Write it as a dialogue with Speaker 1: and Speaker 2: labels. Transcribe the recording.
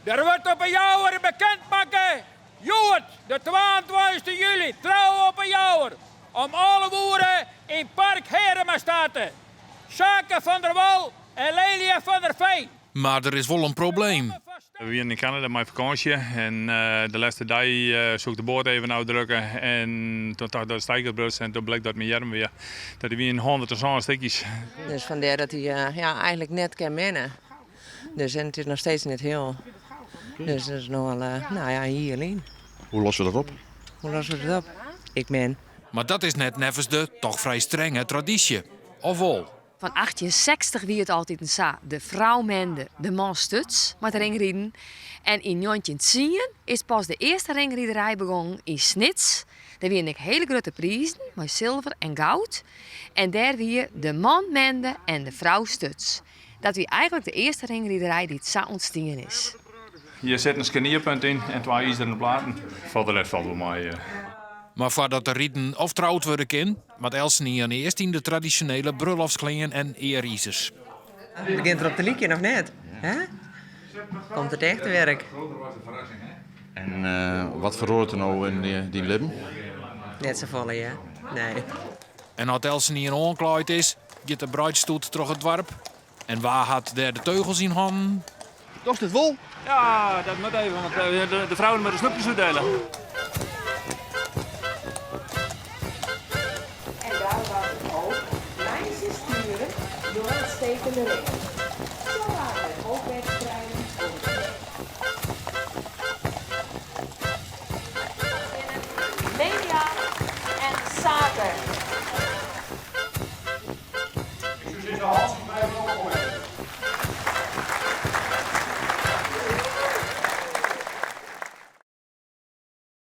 Speaker 1: Der wurdt op 'e Jouwer bekend makke, hjoed, de 22 july, trou op 'e Jouwer, om 11 oere yn Park Heremastate. Sake van der Wal en Lelia van der Veen.
Speaker 2: Mar der is wol in probleem.
Speaker 3: We wienen yn Kanada mei fakânsje en de lêste dei soe ik de boat even ôfdrukke en toen tocht ik dat de steiger bruts en toen bliek dat myn earm wie. Dat wie yn 107 stikjes.
Speaker 4: Dus fandêr dat hy ja, eigenlik net kin menne. Dus en it is noch steeds net hiel. Dus dat is no al nou ja, in jier lyn.
Speaker 5: Hoe losse we dat op?
Speaker 4: Hoe losse we dat op? Ik men.
Speaker 2: Mar dat is net neffens de toch frij strenge tradysje, of wol?
Speaker 6: Fan 1860 wie it altiten sa, de frou mende, de man stuts mei it ringriden. En yn 1910 is pas de earste ringriderij begongen yn Snits. Dêr wienen ek hele grutte prizen mei silver en goud. En dêr wie de man mende en de frou stuts. Dat wie eigenlik de earste ringriderij dy't sa ûntstien is.
Speaker 3: Hjir sit in skarnierpunt yn en twa izeren platen. Falt der net falt wol mei.
Speaker 2: Mar foardat der riden of troud wurde kin, moat eltsenien earst yn de tradisjonele brulloftklean en earizers.
Speaker 4: It begjint derop te lykjen, of net? Hè? Komt it echte werk.
Speaker 5: En wat feroaret der no yn dyn libben?
Speaker 4: Net safolle, hear. Nee.
Speaker 2: En as eltsenien oanklaaid is, giet de breidsstoet troch it doarp. En wa hat dêr de teugels yn hannen?
Speaker 7: Dochst it wol?
Speaker 3: Ja, dat moat even, want de frouen moatte snoepjes útdele.
Speaker 8: En daar was ook meisjes sturen door het stekende ringen.